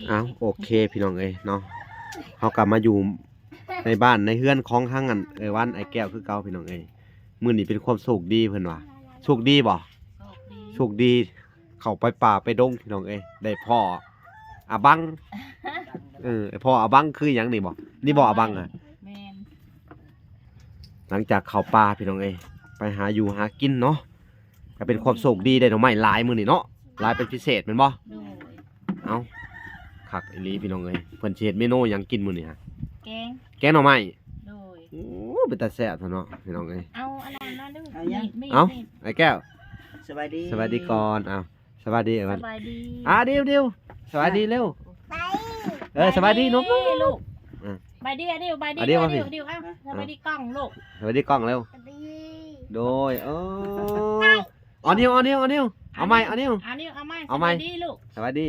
ອ້າວ ໂອເຄພີ່ນ້ອງເອີຍເນາະ ເຮົາກໍມາຢູ່ໃນບ້ານໃນເຮືອນຂອງທາງອັນເອື້ອຍວັນອ້າຍແກ້ວຄືເກົ່າພີ່ນ້ອງເອີຍ. ມື້ນີ້ເປັນຄວາມໂຊກດີເພິ່ນວ່າ ໂຊກດີບໍ່? ໂຊກດີ ໂຊກດີ ເຂົ້າໄປປ່າໄປດົງພີ່ນ້ອງເອີຍ ໄດ້ພໍ້ອາບັງ ເອີ ພໍ້ອາບັງຄືຫຍັງນີ້ບໍ່? ນີ້ບໍ່ອາບັງ? ອາ ແມ່ນ. ຫຼັງຈາກເຂົ້າປ່າພີ່ນ້ອງເອີຍ ໄປຫາຢູ່ຫາກິນເນາະ ກໍເປັນຄວາມໂຊກດີໄດ້ໜໍ່ໄມ້ຫຼາຍມື້ນີ້ເນາະ ຫຼາຍເປັນພິເສດແມ່ນບໍ່? ໂດຍ. ເອົ້າ ຄັກອີ່ຫຼີພີ່ນ້ອງເອີຍ ເພິ່ນຊິເຮັດເມນູຫຍັງກິນມື້ນີ້ຮະ? ແກງ ແກງໜໍ່ໄມ້. ໂດຍ. ໂອ້ ເປັນຕາແຊບແທ້ເນາະພີ່ນ້ອງເອີຍ. ເອົາອັນນັ້ນມາດູ ເອົາຫຍັງ? ມີດ ເອົ້າ ມີດ ອ້າຍແກ້ວ ສະບາຍດີ ສະບາຍດີກ່ອນ. ເອົາ ສະບາຍດີ ສະບາຍດີ ອ່າ ດິວ ດິວ ສະບາຍດີເລັວ. ເອີ ສະບາຍດີ ສະບາຍດີລູກ ສະບາຍດີ ອ່າ ສະບາຍດີ ອາ ດິວ ສະບາຍດີ ອາ ດິວ ອາ ມາ ມາ ດິວ ອາ ສະບາຍດີກ້ອງລູກ ສະບາຍດີກ້ອງເລັວ. ສະບາຍດີ ໂດຍ. ເອີ ອາ ດິວ ອາ ດິວ ເອົາໃໝ່ ອາ ດິວ ອາ ດິວ ເອົາໃໝ່ ສະບາຍດີລູກ ສະບາຍດີ.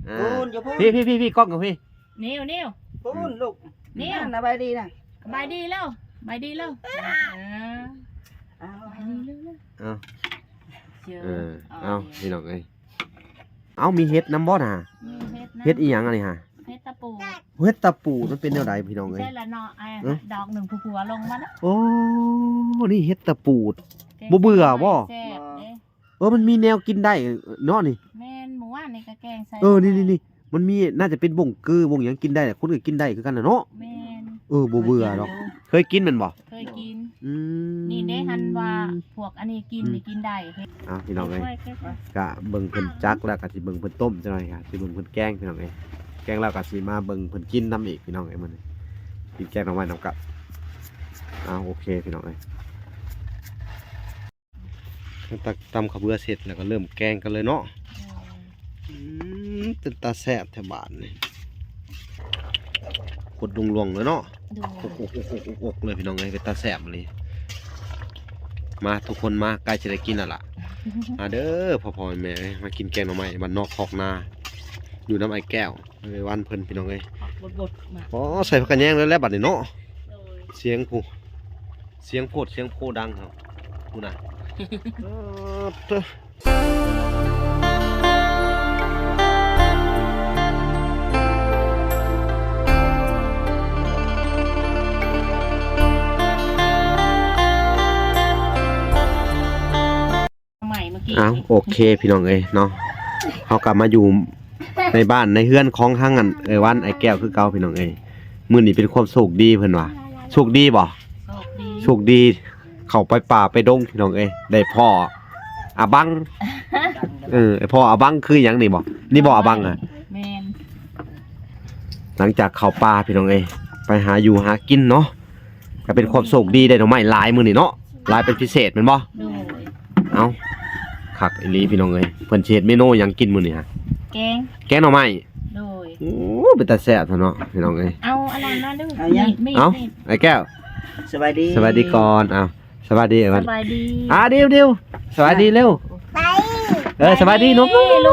ອ່າ ພຸ້ນຢູ່ພຸ້ນ ພີ່ ພີ່ ພີ່ ກ້ອງກັບພີ່ ນິວ ນິວ ພຸ້ນລູກ ນິວ ສະບາຍດີນະ ສະບາຍດີເລັວ ສະບາຍດີເລັວ. ເອີ ເອົາ ສະບາຍດີເລັວ ເອົາ ເອີ ເອົາ ພີ່ນ້ອງເອີຍ. ເອົ້າ ມີເຫັດນຳບໍ່ນະ? ມີເຫັດນຳ. ເຫັດອີ່ຫຍັງອັນນີ້ຫະ? ເຫັດຕະປູດ. ເຫັດຕະປູດມັນເປັນແນວໃດພີ່ນ້ອງເອີຍ? ໃຊ່ລະເນາະ ເອີ ດອກໜຶ່ງ ຜູ້ຜົວລົງມານະ. ໂອ້ ນີ້ເຫັດຕະປູດ ບໍ່ເບື່ອບໍ່? ແຊບເດ້. ເອີ ມັນມີແນວກິນໄດ້ເນາະນີ້. ແມ່ນ ມື້ວານນີ້ກໍແກງໃສ່. ເອີ ນີ້ໆໆ ມັນມີ ໜ້າຈະເປັນບົ້ງກື ບົ້ງຫຍັງກິນໄດ້ ຄົນກໍກິນໄດ້ຄືກັນນະເນາະ. ແມ່ນ. ເອີ ບໍ່ເບື່ອດອກ. ເຄີຍກິນແມ່ນບໍ່? ເຄີຍກິນ. ອືມ ນີ້ເດ້ ຫັ້ນວ່າພວກອັນນີ້ກິນ ອືມ ນີ້ກິນໄດ້. ເອົາ ພີ່ນ້ອງເອີຍ ກະເບິ່ງເພິ່ນຈັກແລ້ວກະຊິເບິ່ງເພິ່ນຕົ້ມຈັກໜ່ອຍ ກະຊິເບິ່ງເພິ່ນແກງພີ່ນ້ອງເອີຍ. ແກງແລ້ວກະຊິມາເບິ່ງເພິ່ນກິນນຳອີກພີ່ນ້ອງເອີຍ. ມື້ນີ້ກິນແກງໜໍ່ໄມ້ນຳກັນ. ເອົາ ໂອເຄພີ່ນ້ອງເອີຍ ຕັກຕຳເຂົ້າເບືອເສັດແລ້ວກໍເລີ່ມແກງກັນເລີຍເນາະ. ອືມ ເປັນຕາແຊບແທ້ບາດນີ້ ຄົດລວງໆເລີຍເນາະ. ໂດຍ. ອົກໆໆໆເລີຍພີ່ນ້ອງເອີຍ ເປັນຕາແຊບອີ່ຫຼີ. ມາທຸກຄົນມາ ໃກ້ຊິໄດ້ກິນແລ້ວລະ. ມາເດີພໍ່ໆແມ່ໆເອີຍ ມາກິນແກງໜໍ່ໄມ້ບ້ານນອກຄອກນາ ຢູ່ນຳອ້າຍແກ້ວ ເອີຍ ວັນເພິ່ນພີ່ນ້ອງເອີຍ. ບົດໆ ມາ ອໍ ໃສ່ຜັກກະແຍງເລີຍແຫຼະບັດນີ້ເນາະ. ໂດຍ. ສຽງຜູ້ ສຽງໂພດສຽງໂພດັງເຮົາພຸ້ນນະ. ເອີ ເຕີ ໃໝ່ເມື່ອກີ້. ອ້າວ ໂອເຄພີ່ນ້ອງເອີຍເນາະ ເຮົາກໍມາຢູ່ໃນບ້ານໃນເຮືອນຂອງທາງອັນເອື້ອຍວັນອ້າຍແກ້ວຄືເກົ່າພີ່ນ້ອງເອີຍ. ມື້ນີ້ເປັນຄວາມໂຊກດີເພິ່ນວ່າ ໂຊກດີບໍ່? ໂຊກດີ ໂຊກດີ ເຂົ້າໄປປ່າໄປດົງພີ່ນ້ອງເອີຍ ໄດ້ພໍ້ອາບັງ ເອີ ພໍ້ອາບັງຄືຫຍັງນີ້ບໍ່? ນີ້ບໍ່ອາບັງ? ອາ ແມ່ນ. ຫຼັງຈາກເຂົ້າປ່າພີ່ນ້ອງເອີຍ ໄປຫາຢູ່ຫາກິນເນາະ ກໍເປັນຄວາມໂຊກດີໄດ້ໜໍ່ໄມ້ຫຼາຍມື້ນີ້ເນາະ ຫຼາຍເປັນພິເສດແມ່ນບໍ່? ໂດຍ. ເອົ້າ ຄັກອີ່ຫຼີພີ່ນ້ອງເອີຍ ເພິ່ນຊິເຮັດເມນູຫຍັງກິນມື້ນີ້ຮະ? ແກງ ແກງໜໍ່ໄມ້. ໂດຍ. ໂອ້ ເປັນຕາແຊບແທ້ເນາະພີ່ນ້ອງເອີຍ. ເອົາອັນນັ້ນມາດູ ເອົາຫຍັງ? ມີດ ມີດ ເອົ້າ ມີດ ອ້າຍແກ້ວ ສະບາຍດີ ສະບາຍດີກ່ອນ. ເອົ້າ ສະບາຍດີ ສະບາຍດີ ອ່າ ດິວ ດິວ ສະບາຍດີເລັວ. ເອີ ສະບາຍດີລູກ ສະບາຍດີ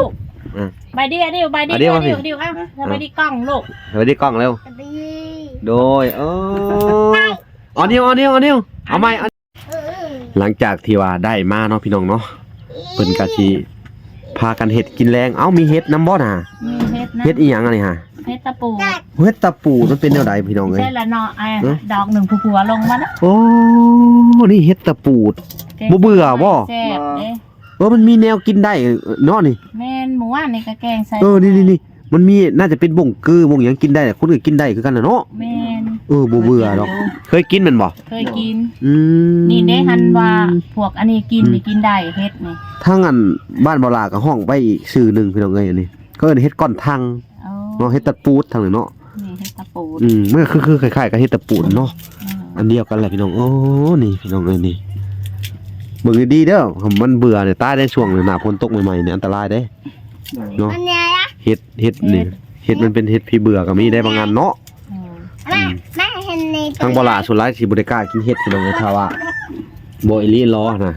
ອ່າ ສະບາຍດີ ອ່າ ດິວ ສະບາຍດີ ອ່າ ດິວ ອ່າ ດິວ ອ່າ ສະບາຍດີກ້ອງລູກ ສະບາຍດີກ້ອງເລັວ. ສະບາຍດີ ໂດຍ. ເອີ ເອົານິວ ເອົານິວ ເອົານິວ ເອົາໃໝ່. ຫຼັງຈາກທີ່ວ່າໄດ້ມາເນາະພີ່ນ້ອງເນາະ ເພິ່ນກະຊິພາກັນເຮັດກິນແລງ. ເອົ້າ ມີເຫັດນຳບໍ່ນະ? ມີເຫັດນຳ. ເຫັດອີ່ຫຍັງອັນນີ້ຫະ? ເຫັດຕະປູດ. ເຫັດຕະປູດມັນເປັນແນວໃດພີ່ນ້ອງເອີຍ? ໃຊ່ລະເນາະ ດອກໜຶ່ງ ຜູ້ຜົວລົງມານະ. ໂອ້ ນີ້ເຫັດຕະປູດ ບໍ່ເບື່ອບໍ່? ແຊບເດ້. ເອີ ມັນມີແນວກິນໄດ້ເນາະນີ້. ແມ່ນ ມື້ວານນີ້ກໍແກງໃສ່. ເອີ ນີ້ໆໆ ມັນມີ ໜ້າຈະເປັນບົ້ງກື ບົ້ງຫຍັງກິນໄດ້ ຄົນກໍກິນໄດ້ຄືກັນນະເນາະ. ແມ່ນ. ເອີ ບໍ່ເບື່ອດອກ. ເຄີຍກິນແມ່ນບໍ່? ເຄີຍກິນ. ອືມ ນີ້ເດ້ ຫັ້ນວ່າພວກອັນນີ້ກິນ ອືມ ນີ້ກິນໄດ້ ເຫັດນີ້. ທາງອັນບ້ານບໍ່ຫຼ້າກໍຮ້ອງໄປອີກຊື່ໜຶ່ງພີ່ນ້ອງເອີຍ ອັນນີ້ເຂົາເອີ້ນເຫັດກ້ອນທັງ. ອໍ ເນາະ ເຫັດຕະປູດທາງນີ້ເນາະ. ນີ້ເຫັດຕະປູດ. ອືມ ມັນກໍຄື ຄືຄ້າຍໆກັບເຫັດຕະປູດເນາະ. ອືມ ອັນດຽວກັນແຫຼະພີ່ນ້ອງ. ໂອ້ ນີ້ພີ່ນ້ອງເອີຍ ນີ້ ເບິ່ງດີໆເດີ ມັນເບື່ອນີ້ ຕາຍໃນຊ່ວງນີ້ ໜ້າຝົນຕົກໃໝ່ໆນີ້ ອັນຕະລາຍເດ້. ໂດຍ. ເນາະ ເຫັດ ເຫັດນີ້ ເຫັດມັນເປັນເຫັດຜີເບື່ອກໍມີໄດ້ບາງອັນເນາະ. ອືມ ອືມ ທາງບໍ່ຫຼ້າສ່ວນຫຼາຍຊິບໍ່ໄດ້ກ້າກິນເຫັດພີ່ນ້ອງເອີຍ ຖ້າວ່າບໍ່ອີ່ຫຼີລໍນະ.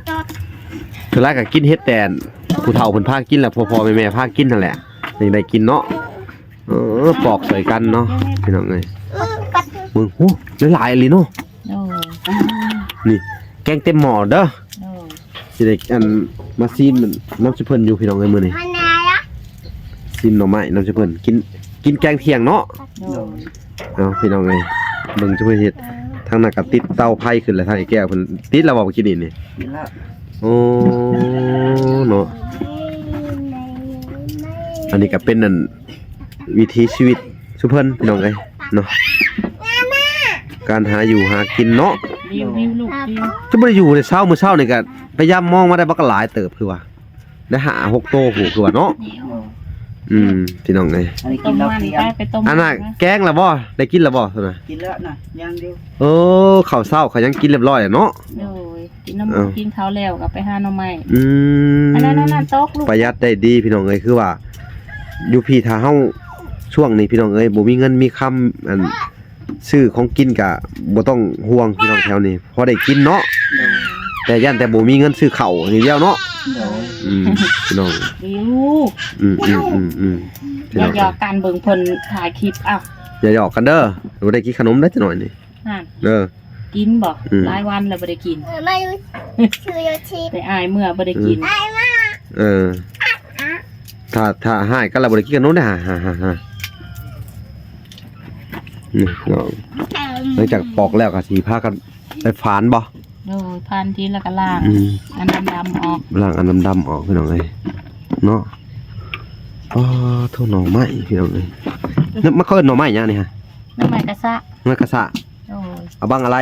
ສ່ວນຫຼາຍກໍກິນເຫັດແຕ່ຜູ້ເຖົ້າເພິ່ນພາກິນ ແລະ ພໍ່ໆແມ່ໆພາກິນຫັ້ນແຫຼະ ຈຶ່ງໄດ້ກິນເນາະ. ເອີ ປອກໃສ່ກັນເນາະພີ່ນ້ອງເອີຍ. ເບິ່ງ ໂອ້ ຫຼາຍໆອີ່ຫຼີເນາະ. ໂດຍ. ນີ້ແກງເຕັມໝໍ້ເດີ. ໂດຍ. ຊິໄດ້ອັນມາຊີມນຳຊຸເພິ່ນຢູ່ພີ່ນ້ອງເອີຍມື້ນີ້. ກິນໜໍ່ໄມ້ນຳຊຸເພິ່ນ ກິນ ກິນແກງທ່ຽງເນາະ. ໂດຍ ເອົາ ພີ່ນ້ອງເອີຍ ເບິ່ງຊຸເພິ່ນເຮັດ. ທາງນັ້ນກໍຕິດເຕົາໄຟຂຶ້ນແລ້ວ ທາງໄອ້ແກ້ວເພິ່ນຕິດແລ້ວບໍ່ ມື້ກີ້ນີ້? ຕິດແລ້ວ. ໂອ້ ເນາະ ອັນນີ້ກໍເປັນອັນ ວິຖີຊີວິດຊຸເພິ່ນ ພີ່ນ້ອງເອີຍເນາະ ການຫາຢູ່ຫາກິນເນາະ. ວິວ ວິວ ລູກ ວິວ. ຈະບໍ່ໄດ້ຢູ່ແຕ່ເຊົ້າ ມື້ເຊົ້ານີ້ກໍໄປຢາມມອງມາໄດ້ບັກຫຼາຍເຕີບ ຄືວ່າໄດ້ຫ້າຫົກໂຕພຸ້ນ ຄືວ່າເນາະ. ອືມ ພີ່ນ້ອງເອີຍ ອັນນີ້ກິນແລ້ວເພຍ. ໄປ ໄປຕົ້ມ ອັນນ່າ ແກງແລ້ວບໍ່? ໄດ້ກິນແລ້ວບໍ່? ນັ້ນນະ ກິນແລ້ວນະ ຍັງຢູ່. ເອີ ເຂົ້າເຊົ້າເຂົາຍັງກິນລຽບຮ້ອຍແລ້ວເນາະ. ໂດຍ ກິນນ້ຳ ເອີ ກິນເຂົ້າແລ້ວກໍໄປຫາໜໍ່ໄມ້. ອືມ ອັນນັ້ນ ອັນນັ້ນ ຕົກລູກ ປະຢັດໄດ້ດີ ພີ່ນ້ອງເອີຍ. ຄືວ່າຢູ່ພີ້ ຖ້າເຮົາ ຊ່ວງນີ້ ພີ່ນ້ອງເອີຍ ບໍ່ມີເງິນມີຄຳ ອັນ ຊື້ຂອງກິນກະບໍ່ຕ້ອງຫ່ວງ ພີ່ນ້ອງແຖວນີ້ ພໍໄດ້ກິນເນາະ. ໂດຍ ແຕ່ຢ້ານແຕ່ບໍ່ມີເງິນຊື້ເຂົ້າຢ່າງດຽວເນາະ. ໂດຍ ອືມ ພີ່ນ້ອງ ອືມ ອືມ ອືມ ອືມ ພີ່ນ້ອງ ຢອກກັນ ເບິ່ງເພິ່ນຖ່າຍຄລິບ. ອ້າວ ຢ່າຢອກກັນເດີ ບໍ່ໄດ້ກິນຂະໜົມໄດ້ຈັກໜ້ອຍນີ້. ນັ້ນ ເອີ ກິນບໍ່? ອືມ ຫຼາຍວັນແລ້ວບໍ່ໄດ້ກິນ. ເອີ ມາຢູ່ ຊື້ຢູ່ທີ່ ໄປອ້າຍເມື່ອບໍ່ໄດ້ກິນ. ອືມ ເອີ ຖ້າ ຖ້າຮ້າຍກັນແລ້ວບໍ່ໄດ້ກິນຂະໜົມເດ້. ນີ້ເນາະ ຫຼັງຈາກປອກແລ້ວກໍຊິພາກັນໄປຝານບໍ່? ໂດຍ ຝານທີ ແລ້ວກໍລ້າງ ອືມ ອັນດຳໆອອກ ລ້າງອັນດຳໆອອກ ພີ່ນ້ອງເອີຍເນາະ. ອໍ ໂທ ໜໍ່ໄມ້ ພີ່ນ້ອງເອີຍ. ມາ ເຂົາເອີ້ນໜໍ່ໄມ້ຫຍັງນີ້ຮະ? ໜໍ່ໄມ້ກະສະ. ໜໍ່ໄມ້ກະສະ. ໂດຍ ອະບັງອະໄລ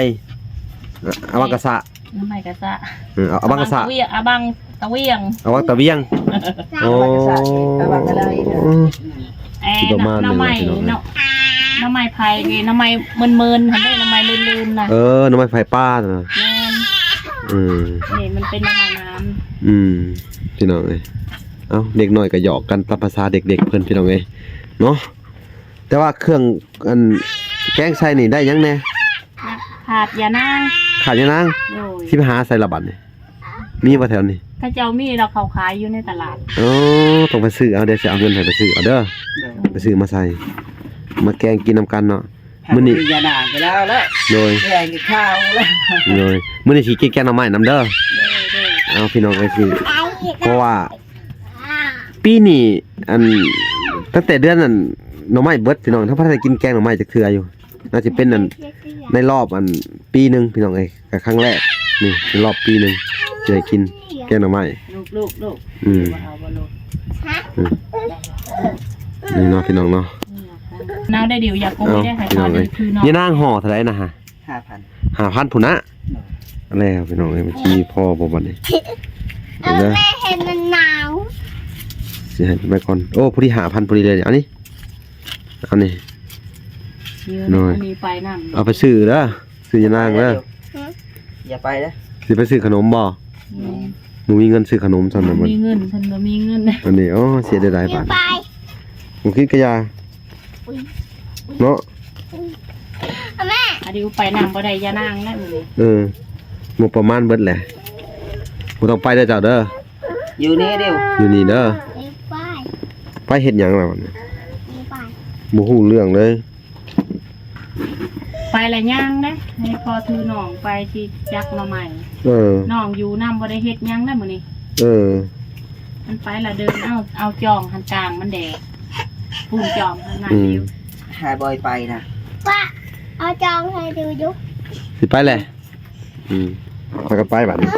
ອະບັງກະສະ. ໜໍ່ໄມ້ກະສະ ເອີ ອະບັງກະສະ ອະບັງຕະວຽງ ອະບັງຕະວຽງ. ໂອ້ ອະບັງກະສະ ອະບັງກະໄລ. ເອີ ຊິປະມານນີ້ແຫຼະ ໜໍ່ໄມ້ ພີ່ນ້ອງເອີຍ ເນາະ ໜໍ່ໄມ້ໄຜ່ ໜໍ່ໄມ້ເມີນໆຫັ້ນເດ້ ໜໍ່ໄມ້ລື່ນໆນະ. ເອີ ໜໍ່ໄມ້ໄຜ່ປ່ານະ. ແມ່ນ ເອີ ນີ້ມັນເປັນໜໍ່ໄມ້ນ້ຳ. ອືມ ພີ່ນ້ອງເອີຍ ເອົ້າ ເດັກນ້ອຍກໍຫຍອກກັນຕາມພາສາເດັກໆເພິ່ນ ພີ່ນ້ອງເອີຍເນາະ. ແຕ່ວ່າເຄື່ອງ ອັນ ແກງໃສ່ນີ້ໄດ້ຫຍັງແດ່? ຂາດຢານາງ ຂາດຢານາງ. ໂດຍ ຊິໄປຫາໃສລະບັດນີ້? ມີບໍ່ແຖວນີ້? ເຂົາເຈົ້າມີດອກ ເຂົາຂາຍຢູ່ໃນຕະຫຼາດ. ໂອ້ ຕ້ອງໄປຊື້ເອົາເດີ ຊິເອົາເງິນໃຫ້ໄປຊື້ເອົາເດີ. ໂດຍ ໄປຊື້ມາໃສ່ ມາແກງກິນນຳກັນເນາະ. ມື້ນີ້ຢານາງກໍແລ້ວແຫຼະ. ໂດຍ ແກງກໍຂາວແລ້ວ. ໂດຍ ມື້ນີ້ຊິກິນແກງໜໍ່ໄມ້ນຳເດີ. ໂດຍ ໂດຍ ເອົາ ພີ່ນ້ອງເອີຍ ຊິ ເພາະວ່າປີນີ້ ອັນ ຕັ້ງແຕ່ເດືອນ ອັນ ໜໍ່ໄມ້ເບິດ ພີ່ນ້ອງ ຍັງບໍ່ທັນໄດ້ກິນແກງໜໍ່ໄມ້ຈັກເທື່ອຢູ່. ໜ້າຈະເປັນອັນ ໃນລອບອັນປີໜຶ່ງ ພີ່ນ້ອງເອີຍ ກໍຄັ້ງແລກ ນີ້ ໃນລອບປີໜຶ່ງທີ່ໄດ້ກິນແກງໜໍ່ໄມ້. ລູກໆ ລູກ ອືມ ບໍ່ເອົາບໍ່ລູກ. ອືມ ນີ້ເນາະ ພີ່ນ້ອງເນາະ. ນາວໄດ້ດິວຢາກກຸ້ງໄດ້ໃຫ້ ພີ່ນ້ອງເອີຍ ຄືເນາະ. ຍານາງຫໍ່ເທົ່າໃດນະ? ຫ້າພັນ ຫ້າພັນພຸ້ນນະ. ໂດຍ ແລ້ວ ພີ່ນ້ອງເອີຍ ມັນຊິພໍບໍ່ບັດນີ້? ເຫັນເດີ ແມ່ເຫັນມັນໜາວ ຊິໃຫ້ໄປກ່ອນ. ໂອ້ ພໍດີ ຫ້າພັນພໍດີເລີຍ. ເອົານີ້ ເອົານີ້ ໂດຍ ອັນນີ້ໄປນຳ ເອົາໄປຊື້ເດີ ຊື້ຢານາງເດີ. ຢ່າໄປເດີ ຊິໄປຊື້ຂະໜົມບໍ່? ແມ່ນ ບໍ່ມີເງິນຊື້ຂະໜົມຊັ້ນນະ. ບໍ່ມີເງິນ ຊັ້ນບໍ່ມີເງິນ. ອັນນີ້ ໂອ້ ເສຍດາຍບາດ ບໍ່ກິນກະຢາເນາະ. ແມ່ ອາດິວໄປນຳບໍ່ໄດ້ ຢ່ານາງແລ້ວມື້ນີ້. ເອີ ງົບປະມານເບິດແຫຼະ ບໍ່ຕ້ອງໄປເດີເຈົ້າເດີ. ຢູ່ນີ້ເດີ ຢູ່ນີ້ເດີ. ໄປເຮັດຫຍັງລະບັດນີ້? ບໍ່ຮູ້ເລື່ອງເລີຍ. ໄປລະຍ່າງເດ້ ໃຫ້ພໍ່ຖືນ້ອງໄປຊິຈັກໜໍ່ໄມ້. ເອີ ນ້ອງຢູ່ນຳບໍ່ໄດ້ເຮັດຫຍັງເດ້ມື້ນີ້. ເອີ ມັນໄປລະເດີນເອົາ ເອົາຈອງຫັ້ນກາງມັນແດ່ ປູນຈອງຫັ້ນນະ. ອືມ ຢູ່ ຫາບໍ່ໄປນະ ປະ ເອົາຈອງໃຫ້ດູຢູ່ ຊິໄປແຫຼະ. ອືມ ພາກັນໄປບັດນີ້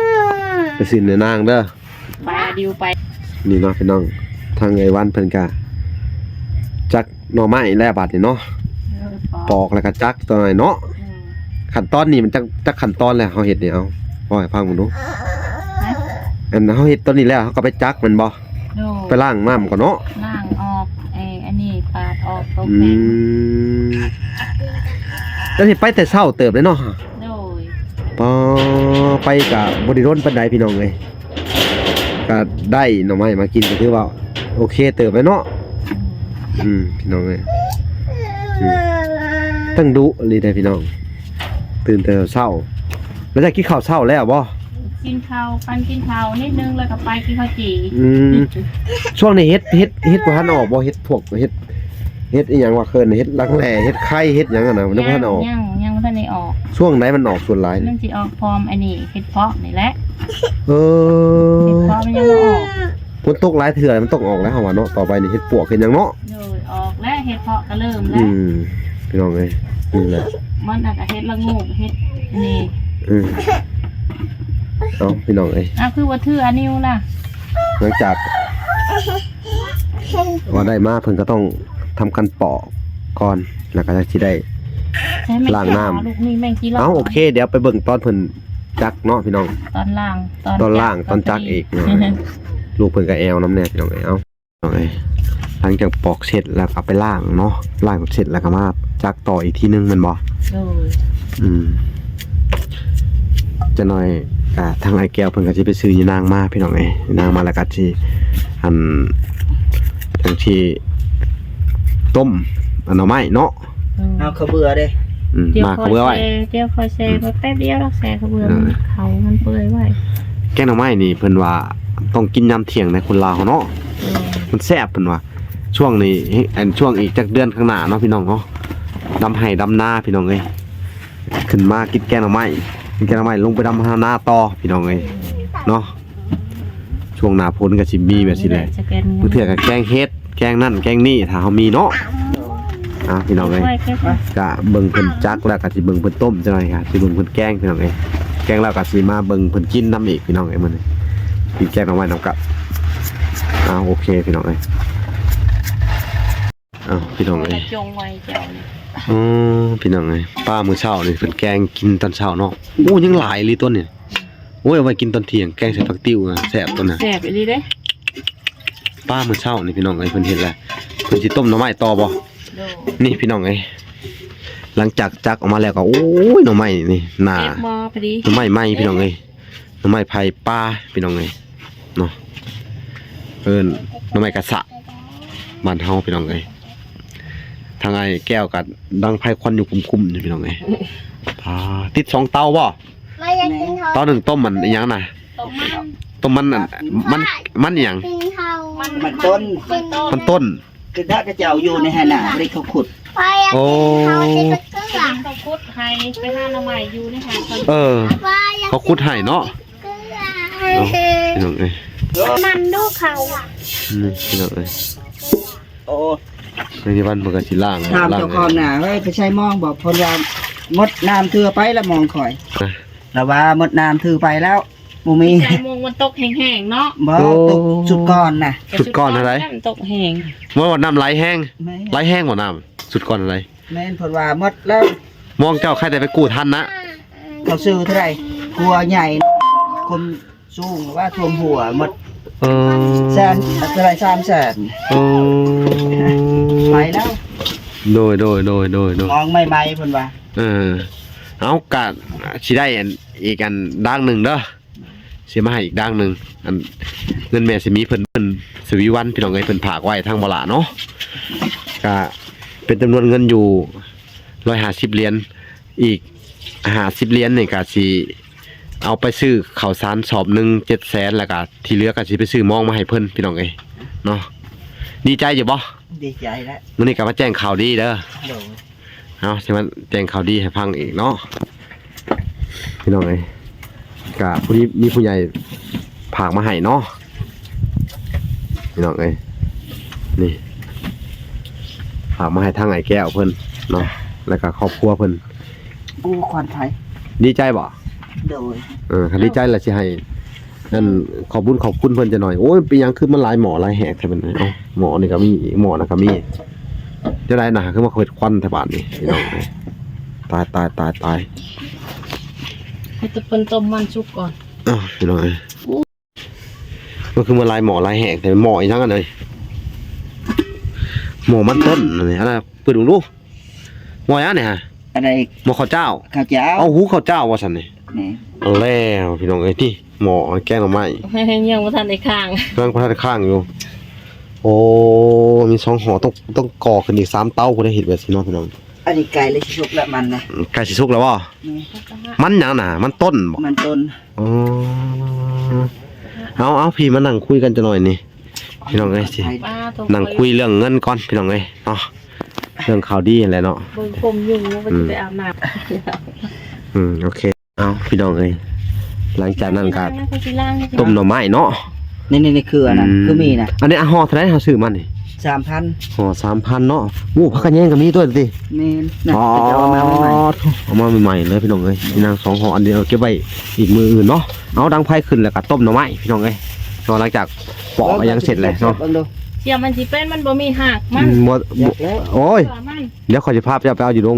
ໄປຊື້ໃຫ້ນາງເດີ. ໄປ ດິວໄປ. ນີ້ເນາະ ພີ່ນ້ອງ ທາງເອື້ອຍວັນເພິ່ນກະຈັກໜໍ່ໄມ້ແລ້ວບັດນີ້ເນາະ. ເອີ ປອກ ປອກແລ້ວກະຈັກຕົວໃໝ່ເນາະ. ອືມ ຂັ້ນຕອນນີ້ມັນຈັກ ຈັກຂັ້ນຕອນແລ້ວ ເຮົາເຮັດນີ້ ເອົາ ເວົ້າໃຫ້ຟັງເບິ່ງດູ. ຮະ ອັນເຮົາເຮັດຕອນນີ້ແລ້ວ ເຮົາກໍໄປຈັກແມ່ນບໍ່? ໂດຍ ໄປລ້າງນ້ຳກ່ອນເນາະ ລ້າງອອກ ເອີ ອັນນີ້ປາດອອກຕົກແຕ່ງ. ອືມ ແຕ່ນີ້ໄປແຕ່ເຊົ້າເຕີບເລີຍເນາະ. ໂດຍ ປາ ໄປກະບໍ່ໄດ້ດົນປານໃດ ພີ່ນ້ອງເອີຍ ກະໄດ້ໜໍ່ໄມ້ມາກິນ ກະຖືວ່າໂອເຄເຕີບແລ້ວເນາະ. ອືມ ອືມ ພີ່ນ້ອງເອີຍ ອືມ ຕັ້ງດຸອີ່ຫຼີເດ້ ພີ່ນ້ອງ ຕື່ນແຕ່ເຊົ້າ. ແລ້ວໄດ້ກິນເຂົ້າເຊົ້າແລ້ວບໍ່? ກິນເຂົ້າ ປັນກິນເຂົ້ານິດໜຶ່ງ ແລ້ວກໍໄປກິນເຂົ້າຈີ່. ອືມ ຊ່ວງນີ້ເຫັດ ເຫັດ ເຫັດບໍ່ທັນອອກບໍ່? ເຫັດພວກ ເຫັດ ເຫັດອີ່ຫຍັງວ່າເອີ້ນ ເຫັດລັກແຮ້ ເຫັດໄຂ່ ເຫັດຫຍັງຫັ້ນນະ ມັນຍັງບໍ່ທັນອອກ. ຍັງ ຍັງບໍ່ທັນໄດ້ອອກ. ຊ່ວງໃດມັນອອກສ່ວນຫຼາຍ? ມັນຊິອອກພ້ອມອັນນີ້ ເຫັດເຜາະນີ້ແຫຼະ. ເອີ ເຫັດເຜາະມັນຍັງບໍ່ອອກ. ຝົນຕົກຫຼາຍເທື່ອມັນຕ້ອງອອກແລ້ວ ເຮົາວ່າເນາະ. ຕໍ່ໄປນີ້ເຫັດປວກເຫັດຫຍັງເນາະ. ໂດຍ ອອກແລ້ວ ເຫັດເຜາະກະເລີ່ມແລ້ວ. ອືມ ພີ່ນ້ອງເອີຍ ນີ້ແຫຼະ ມັນນະກະເຫັດລະໂງກ ເຫັດນີ້. ອືມ ເອົາ ພີ່ນ້ອງເອີຍ ອ້າວ ຄືບໍ່ຖືອັນນີ້ລະ? ຫຼັງຈາກວ່າໄດ້ມາ ເພິ່ນກໍຕ້ອງທຳການປອກກ່ອນ ແລ້ວກໍຈັ່ງຊິໄດ້ລ້າງນ້ຳ. ເອົາ ໂອເຄ ດຽວໄປເບິ່ງຕອນເພິ່ນຈັກເນາະ ພີ່ນ້ອງ. ຕອນລ້າງ ຕອນລ້າງ ຕອນຈັກອີກເນາະ. ລູກເພິ່ນກໍແອວນຳແດ່ ພີ່ນ້ອງເອີຍ. ເອົາ ເອົາ ຫຼັງຈາກປອກເສັດແລ້ວກໍໄປລ້າງເນາະ, ລ້າງເສັດແລ້ວກໍມາຈັກຕໍ່ອີກທີໜຶ່ງແມ່ນບໍ່? ໂດຍ ອືມ ຈັກໜ້ອຍກະທາງອ້າຍແກ້ວເພິ່ນກໍຊິໄປຊື້ຍານາງມາ ພີ່ນ້ອງເອີຍ. ຍານາງມາແລ້ວກໍຊິ ອັນ ຈັ່ງຊິຕົ້ມອັນໜໍ່ໄມ້ເນາະ. ເອົາເຂົ້າເບືອເດ້ ອືມ ໝາກເຂົ້າເບືອໄວ້. ດຽວຄ່ອຍແຊ່ ອືມ ແປັບດຽວດອກ ແຊ່ເຂົ້າເບືອ ເອີ ມັນ ເຂົ້າມັນເປື່ອຍໄວ້. ແກງໜໍ່ໄມ້ນີ້ເພິ່ນວ່າຕ້ອງກິນຍາມທ່ຽງໃນຄົນລາວເຮົາເນາະ. ເອີ ມັນແຊບເພິ່ນວ່າ. ຊ່ວງນີ້ ອັນ ຊ່ວງອີກຈັກເດືອນຂ້າງໜ້າເນາະ ພີ່ນ້ອງເນາະ, ດຳໄຮ່ດຳນາ ພີ່ນ້ອງເອີຍ. ຂຶ້ນມາກິນແກງໜໍ່ໄມ້ ກິນແກງໜໍ່ໄມ້ ລົງໄປດຳນາຕໍ່ ພີ່ນ້ອງເອີຍ ເນາະ. ຊ່ວງໜ້າຝົນກໍຊິມີແບບຊີ້ແຫຼະ. ບາງເທື່ອກໍແກງເຫັດ ແກງນັ້ນແກງນີ້ ຖ້າເຮົາມີເນາະ. ເອົາ ພີ່ນ້ອງເອີຍ ກະເບິ່ງເພິ່ນຈັກແລ້ວ ກະຊິເບິ່ງເພິ່ນຕົ້ມຈັກໜ້ອຍ ກະຊິເບິ່ງເພິ່ນແກງ ພີ່ນ້ອງເອີຍ. ແກງແລ້ວກະຊິມາເບິ່ງເພິ່ນກິນນຳອີກ ພີ່ນ້ອງເອີຍ. ມື້ນີ້ກິນແກງໜໍ່ໄມ້ນຳກັນ. ເອົາ ໂອເຄ ພີ່ນ້ອງເອີຍ. ເອົາ ພີ່ນ້ອງເອີຍ ຈົງໄວ້ເຈົ້ານີ້. ອໍ ພີ່ນ້ອງເອີຍ ປາມື້ເຊົ້ານີ້ເພິ່ນແກງກິນຕອນເຊົ້າເນາະ. ໂອ້ ຍັງຫຼາຍອີ່ຫຼີຕົວນີ້. ໂອ້ຍ ເອົາໄວ້ກິນຕອນທ່ຽງ ແກງໃສ່ຜັກຕິ້ວນະ ແຊບຕົວນະ. ແຊບອີ່ຫຼີເດ້. ປາມື້ເຊົ້ານີ້ ພີ່ນ້ອງເອີຍ ເພິ່ນເຮັດແລ້ວ ເພິ່ນຊິຕົ້ມໜໍ່ໄມ້ຕໍ່ບໍ່? ໂດຍ ນີ້ ພີ່ນ້ອງເອີຍ ຫຼັງຈາກຈັກອອກມາແລ້ວກໍ ໂອ້ຍ ໜໍ່ໄມ້ນີ້ໜ້າ ເກັບບໍ່? ພໍດີ ໜໍ່ໄມ້ໃໝ່ ພີ່ນ້ອງເອີຍ. ໜໍ່ໄມ້ໄຜ່ປ່າ ພີ່ນ້ອງເອີຍ ເນາະ. ເອີ້ນໜໍ່ໄມ້ກະສະ ບ້ານເຮົາ ພີ່ນ້ອງເອີຍ. ທາງອ້າຍແກ້ວກໍດັງໄຟຄວັນຢູ່ຄຸ້ມໆຢູ່ ພີ່ນ້ອງເອີຍ. ປາ ຕິດສອງເຕົາບໍ່? ເຕົາໜຶ່ງຕົ້ມອັນອີຫຍັງນະ? ຕົ້ມມັນ ຕົ້ມມັນອັນ ມັນ ມັນອີຫຍັງ? ມັນຕົ້ນ ມັນຕົ້ນ. ຄືດາກະເຈົ້າຢູ່ໃນຫັ້ນນະ ບໍ່ໄດ້ເຂົາຂຸດ. ໂອ້ ເຂົາຂຸດໃຫ້ ໄປຫາໜໍ່ໄມ້ຢູ່ໃນຫັ້ນ. ເອີ ເຂົາຂຸດໃຫ້ເນາະ. ເອົາ ພີ່ນ້ອງເອີຍ ມັນດູເຂົາ ນີ້ ພີ່ນ້ອງເອີຍ. ໂອ້ ໃນວັນມັນກໍຊິລ້າງ ຖາມເຈົ້າຂອງນາ ເອີຍ ໄປໃຊ້ມອງບໍ່? ເພິ່ນວ່າໝົດນ້ຳເທື່ອໄປລະມອງຂ້ອຍ ລະວ່າໝົດນ້ຳເທື່ອໄປແລ້ວ. ບໍ່ມີ ໃສ່ໂມງມັນຕົກແຮງໆເນາະ. ບໍ່ ໂອ້ ຕົກຊຸດກ່ອນນະ. ຊຸດກ່ອນຫັ້ນໃດ໋ ມັນຕົກແຮງ. ວ່ານ້ຳໄຫຼແຮງ ແມ່ນ ໄຫຼແຮງບໍ່ນ້ຳຊຸດກ່ອນຫັ້ນໃດ໋? ແມ່ນ ເພິ່ນວ່າໝົດແລ້ວ. ມອງເຈົ້າໃຄແຕ່ໄປກູ້ທັນນະ. ເຂົາຊື້ເທົ່າໃດ? ຜົວໃຫຍ່ ຄົນສູງວ່າຖ້ວມຫົວໝົດ. ເອີ ແສນ ເທົ່າໃດ? ສາມແສນ. ເອີ ໄປແລ້ວ. ໂດຍ ໂດຍ ໂດຍ ໂດຍ ໂດຍ ມອງໃໝ່ໆ ເພິ່ນວ່າ. ເອີ ເອົາ ກະຊິໄດ້ອັນ ອີກອັນດາງໜຶ່ງເດີ. ຊິມາໃຫ້ອີກດາງໜຶ່ງ ອັນ ເງິນແມ່ສາມີເພິ່ນ ເພິ່ນ ສະວີວັນ ພີ່ນ້ອງເອີຍ ເພິ່ນຝາກໄວ້ທາງບໍ່ຫຼ້າເນາະ. ກະເປັນຈຳນວນເງິນຢູ່ຮ້ອຍຫ້າສິບຫຼຽນ ອີກຫ້າສິບຫຼຽນນີ້ກະຊິເອົາໄປຊື້ເຂົ້າສານສອບໜຶ່ງເຈັດແສນ ແລ້ວກະທີ່ເຫຼືອກະຊິໄປຊື້ມອງມາໃຫ້ເພິ່ນ ພີ່ນ້ອງເອີຍ ເນາະ. ດີໃຈຢູ່ບໍ່? ດີໃຈແລ້ວ. ມື້ນີ້ກະມາແຈ້ງຂ່າວດີເດີ. ໂດຍ. ເອົາ ຊິມາແຈ້ງຂ່າວດີໃຫ້ຟັງອີກເນາະ ພີ່ນ້ອງເອີຍ. ກະຜູ້ນີ້ມີຜູ້ໃຫຍ່ຝາກມາໃຫ້ເນາະ ພີ່ນ້ອງເອີຍ. ນີ້ ຝາກມາໃຫ້ທາງອ້າຍແກ້ວເພິ່ນເນາະ ແລ້ວກະຄອບຄົວເພິ່ນ. ໂອ້ ຂວັນໄທ ດີໃຈບໍ່? ໂດຍ. ເອີ ຄັນດີໃຈລະຊິໃຫ້ ນັ້ນ ຂອບບຸນຂອບຄຸນເພິ່ນຈັກໜ້ອຍ. ໂອ້ຍ ເປັນຫຍັງຄືມັນຫຼາຍໝໍ້ຫຼາຍແຮກແທ້ບັດນີ້? ເອົ້າ ໝໍ້ນີ້ກໍມີອີກ ໝໍ້ນັ້ນກໍມີ. ຈັ່ງໃດນະ ຄືມາເຮັດຄວັນແທ້ບາດນີ້ ພີ່ນ້ອງ. ຕາຍ ຕາຍ ຕາຍ ຕາຍ. ໃຫ້ແຕ່ເພິ່ນຕົ້ມມັນສຸກກ່ອນ. ເອົ້າ ພີ່ນ້ອງເອີຍ ມັນຄືມາຫຼາຍໝໍ້ຫຼາຍແຮກແທ້. ໝໍ້ອີຫຍັງອັນນີ້? ໝໍ້ມັນຕົ້ນອັນນີ້. ອັນນັ້ນ ເປີດເບິ່ງດູ. ໝໍ້ຫຍັງນີ້ຫະ? ອັນໃດ? ໝໍ້ເຂົ້າເຈົ້າ. ເຂົ້າເຈົ້າ. ເອົາ ຫູເຂົ້າເຈົ້າວ່າຊັ້ນນີ້. ແມ່ນ. ເອົາແລ້ວ ພີ່ນ້ອງເອີຍ ຕິ ໝໍ້ແກງໜໍ່ໄມ້ ຍັງບໍ່ທັນໄດ້ຄ້າງ ຍັງບໍ່ທັນໄດ້ຄ້າງຢູ່. ໂອ້ ມີສອງຫໍ່ ຕ້ອງ ຕ້ອງກໍ່ຂຶ້ນອີກສາມເຕົາພຸ້ນເດ້ ເຮັດແບບຊີ້ເນາະ ພີ່ນ້ອງ. ອັນນີ້ໃກ້ແລ້ວຊິສຸກແລ້ວມັນນະ. ໃກ້ຊິສຸກແລ້ວບໍ່? ແມ່ນ. ມັນຫຍັງນະ? ມັນຕົ້ນບໍ່? ມັນຕົ້ນ. ອໍ ເອົາ ເອົາ ພີ່ມານັ່ງຄຸຍກັນຈັກໜ້ອຍນີ້ ພີ່ນ້ອງເອີຍ. ຊິນັ່ງຄຸຍເລື່ອງເງິນກ່ອນ ພີ່ນ້ອງເອີຍເນາະ ເລື່ອງຂ່າວດີຫັ້ນແຫຼະເນາະ. ເບິ່ງຜົມຍຸງ ວ່າຊິໄປອາບນ້ຳ. ອືມ ໂອເຄ. ເອົາ ພີ່ນ້ອງເອີຍ ຫຼັງຈາກນັ້ນກໍຕົ້ມໜໍ່ໄມ້ເນາະ. ນີ້ໆໆ ຄືອັນນັ້ນ ອືມ ຄືມີນະ ອັນນີ້ ອ່ະ ຫໍ່ເທົ່າໃດເຮົາຊື້ມານີ້? ສາມພັນ ຫໍ່ສາມພັນເນາະ. ໂອ້ ຜັກຂະແຍງກໍມີຕົວນີ້ຕິ? ແມ່ນນະ ອໍ ເຂົາເຈົ້າເອົາມາໃໝ່ໆ ເອົາມາໃໝ່ໆເລີຍພີ່ນ້ອງເອີຍ. ນາງສອງຫໍ່ ອັນນີ້ເກັບໄວ້ອີກມື້ອື່ນເນາະ. ເອົາ ດັງໄຟຂຶ້ນແລ້ວກໍຕົ້ມໜໍ່ໄມ້ພີ່ນ້ອງເອີຍເນາະ. ຫຼັງຈາກປອກຫຍັງເສັດແລ້ວເນາະ ສຽວມັນຊິເປັນ ມັນບໍ່ມີຮາກມັນ ອືມ ບໍ່ ໂອ້ຍ ດຽວຂ້ອຍຊິພາເຈົ້າໄປເອົາຢູ່ດົງ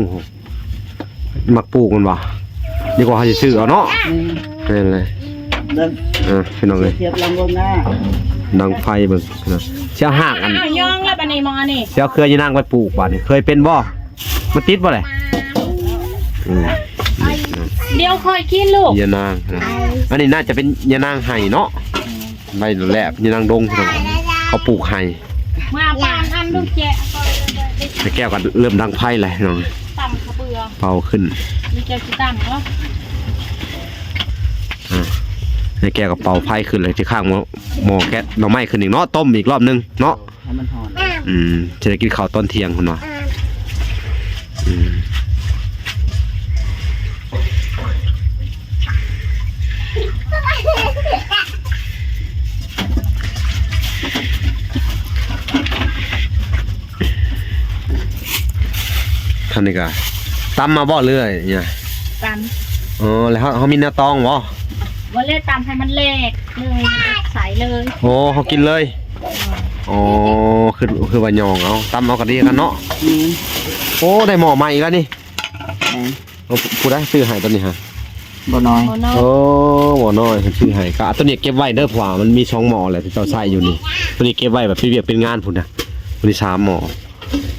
ມັກປູກມັນວ່າ ດີກວ່າເຮົາຊິຊື້ເອົາເນາະ. ອືມ ແມ່ນເລີຍ ເບິ່ງ ເອີ ພີ່ນ້ອງເອີຍ ທຽບລຳເບິ່ງນະ ດັງໄຟເບິ່ງນະ. ຊິເອົາຮາກອັນ ອ້າວ ຍອງແລ້ວບັດນີ້ ມອງອັນນີ້ ຊິເອົາເຄືອຍານາງໄປປູກບາດນີ້ ເຄີຍເປັນບໍ່? ມັນຕິດບໍ່ແຫຼະ? ອືມ ດຽວຂ້ອຍກິນລູກ ຍານາງນະ. ອັນນີ້ໜ້າຈະເປັນຍານາງໄຮ່ເນາະ ໃບແຫຼບ ຍານາງດົງ ພີ່ນ້ອງ ເຂົາປູກໄຮ່. ມາປານອັນລູກແຈະ ແມ່ແກ້ວກໍເລີ່ມດັງໄຟແລ້ວພີ່ນ້ອງ ຕຳຂະເບືອ ເປົ່າຂຶ້ນ ມີແຈະຊິຕຳເນາະ. ອ່າ ແມ່ແກ້ວກໍເປົ່າໄຟຂຶ້ນແລ້ວ ຊິຄ້າງໝໍ້ ໝໍ້ແກະໜໍ່ໄມ້ຂຶ້ນອີກເນາະ ຕົ້ມອີກລອບໜຶ່ງເນາະ ໃຫ້ມັນຮ້ອນ. ອືມ ຊິໄດ້ກິນເຂົ້າຕອນທ່ຽງພຸ້ນວ່າ. ອືມ ທ່ານນີ້ກະຕຳມາບໍ່ ຫຼືຫຍັງ? ຕຳ. ອໍ ແລ້ວເຮົາ ເຮົາມີແນວຕອງບໍ່? ບໍ່ແລ້ວ ຕຳໃຫ້ມັນແຫຼກເລີຍ ໃສເລີຍ. ໂອ້ ເຮົາກິນເລີຍ. ອໍ ຄື ຄືວ່າຫຍອງເອົາ ຕຳເອົາກໍດີກັນເນາະ. ອືມ ໂອ້ ໄດ້ໝໍ້ໃໝ່ອີກແລ້ວນີ້. ແມ່ນ. ໂອ້ ຜູ້ໃດຊື້ໃຫ້ຕົວນີ້ຮະ? ບໍ່ນ້ອຍ. ບໍ່ນ້ອຍ. ໂອ້ ບໍ່ນ້ອຍເພິ່ນຊື້ໃຫ້. ກະຕົວນີ້ເກັບໄວ້ເດີ ເພາະວ່າມັນມີສອງໝໍ້ແຫຼະທີ່ເຈົ້າໃຊ້ຢູ່ນີ້. ຕົວນີ້ເກັບໄວ້ແບບເປັນວຽກເປັນງານພຸ້ນນະ. ຕົວນີ້ສາມໝໍ້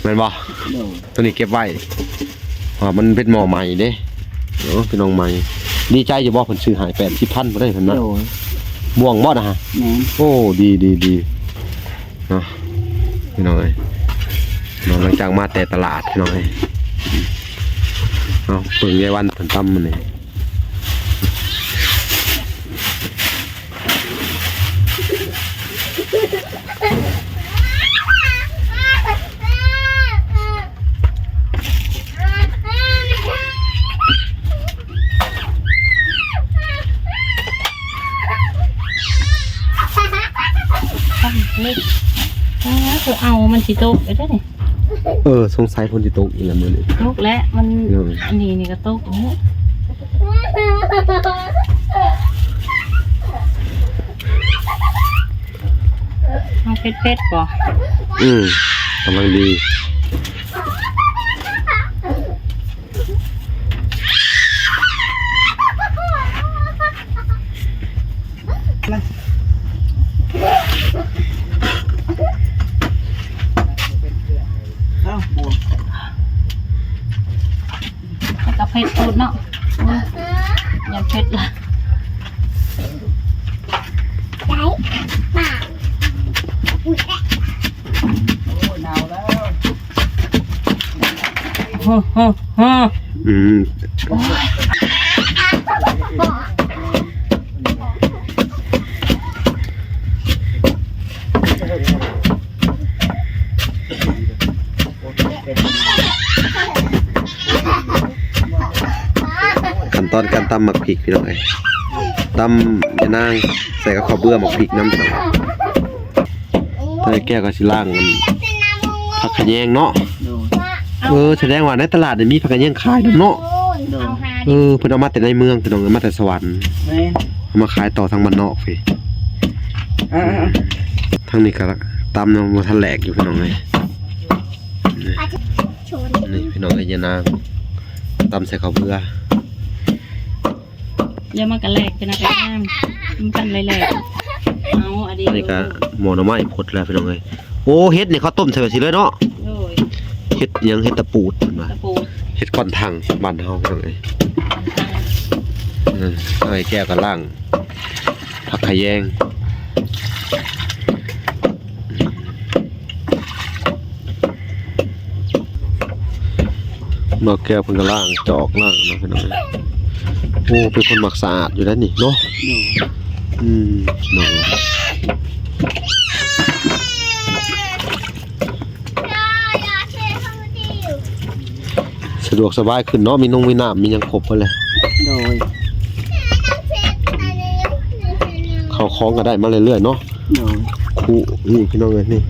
ແມ່ນບໍ່? ໂດຍ. ຕົວນີ້ເກັບໄວ້ ເພາະວ່າມັນເປັນໝໍ້ໃໝ່ເດ້. ໂອ້ ເປັນໝໍ້ໃໝ່. ດີໃຈຢູ່ບໍ່ ເພິ່ນຊື້ໃຫ້ ແປດສິບພັນ ບໍ່ໄດ້ເພິ່ນນະ? ໂດຍ. ບ່ວງບໍ່ນະ? ແມ່ນ. ໂອ້ ດີ ດີ ດີ. ເນາະ ພີ່ນ້ອງເອີຍເນາະ ຫຼັງຈາກມາແຕ່ຕະຫຼາດ ພີ່ນ້ອງເອີຍ. ເອົາ ເບິ່ງຍາຍວັນເພິ່ນຕຳມື້ນີ້. ນີ້ ອ້າວ ເອົາ ມັນຊິຕົກແລ້ວເດ້ນີ້. ເອີ ສົງໄສຝົນຊິຕົກອີກແລ້ວມື້ນີ້. ຕົກແລ້ວ ມັນ ອືມ ອັນນີ້ນີ້ກໍຕົກແລ້ວ. ເອົາເຜັດໆ ບໍ່? ອືມ ກຳລັງດີ. ເອົາ ມັນກໍເຜັດໂພດເນາະ. ໂອ້ຍ ຢ້ານເຜັດລະ. ໄດ້ ປາກ ໂອ້ຍ ເນົ່າແລ້ວ. ຮະ ຮະ ຮະ ອືມ ຂັ້ນຕອນການຕຳໝາກພິກ ພີ່ນ້ອງເອີຍ ຕຳຍານາງໃສ່ກັບເຂົ້າເບືອໝາກພິກນຳ ພີ່ນ້ອງ. ໄອ້ແກ້ວກໍຊິລ້າງອັນຜັກຂະແຍງເນາະ. ໂດຍ. ເອີ ສະແດງວ່າໃນຕະຫຼາດນີ້ມີຜັກຂະແຍງຂາຍນຳເນາະ. ໂດຍ. ເອີ ເພິ່ນເອົາມາແຕ່ໃນເມືອງ ພີ່ນ້ອງເອີຍ ມາແຕ່ສະຫວັນ. ແມ່ນ. ເອົາມາຂາຍຕໍ່ທາງບ້ານນອກພີ້. ອ່າໆໆ ທາງນີ້ກໍຕຳຍັງບໍ່ທັນແຫຼກຢູ່ ພີ່ນ້ອງເອີຍ. ນີ້ ພີ່ນ້ອງເອີຍ ຍານາງຕຳໃສ່ເຂົ້າເບືອ. ດຽວມັນກະແຫຼກ ຈະນະກະງາມ ມັນກັນແຫຼກໆ. ເອົາ ອັນນີ້ ອັນນີ້ກະໝໍ້ໜໍ່ໄມ້ພົດແລ້ວ ພີ່ນ້ອງເອີຍ. ໂອ້ ເຫັດນີ້ເຂົາຕົ້ມໃສ່ແບບຊີ້ເລີຍເນາະ. ໂດຍ. ເຫັດຫຍັງ ເຫັດຕະປູດເພິ່ນວ່າ ຕະປູດ ເຫັດກ້ອນຖັງບ້ານເຮົາ ພີ່ນ້ອງເອີຍ. ເອີ ເອົາ ໄອ້ແກ້ວກະລ້າງ ຜັກຂະແຍງ ບ່າວແກ້ວເພິ່ນກໍລ້າງຈອກລ້າງເນາະ ພີ່ນ້ອງ. ໂອ້ ເປັນຄົນມັກສະອາດຢູ່ໄດ໋ນີ້ເນາະ. ໂດຍ. ອືມ ເນາະ ສະດວກສະບາຍຂຶ້ນເນາະ ມີນົງມີນ້ຳ ມີຫຍັງຄົບເບິດເລີຍ. ໂດຍ. ເຂົ້າຂອງກໍໄດ້ມາເລື້ອຍໆເນາະ. คุ นี่พี่น้องเอ้ย นี่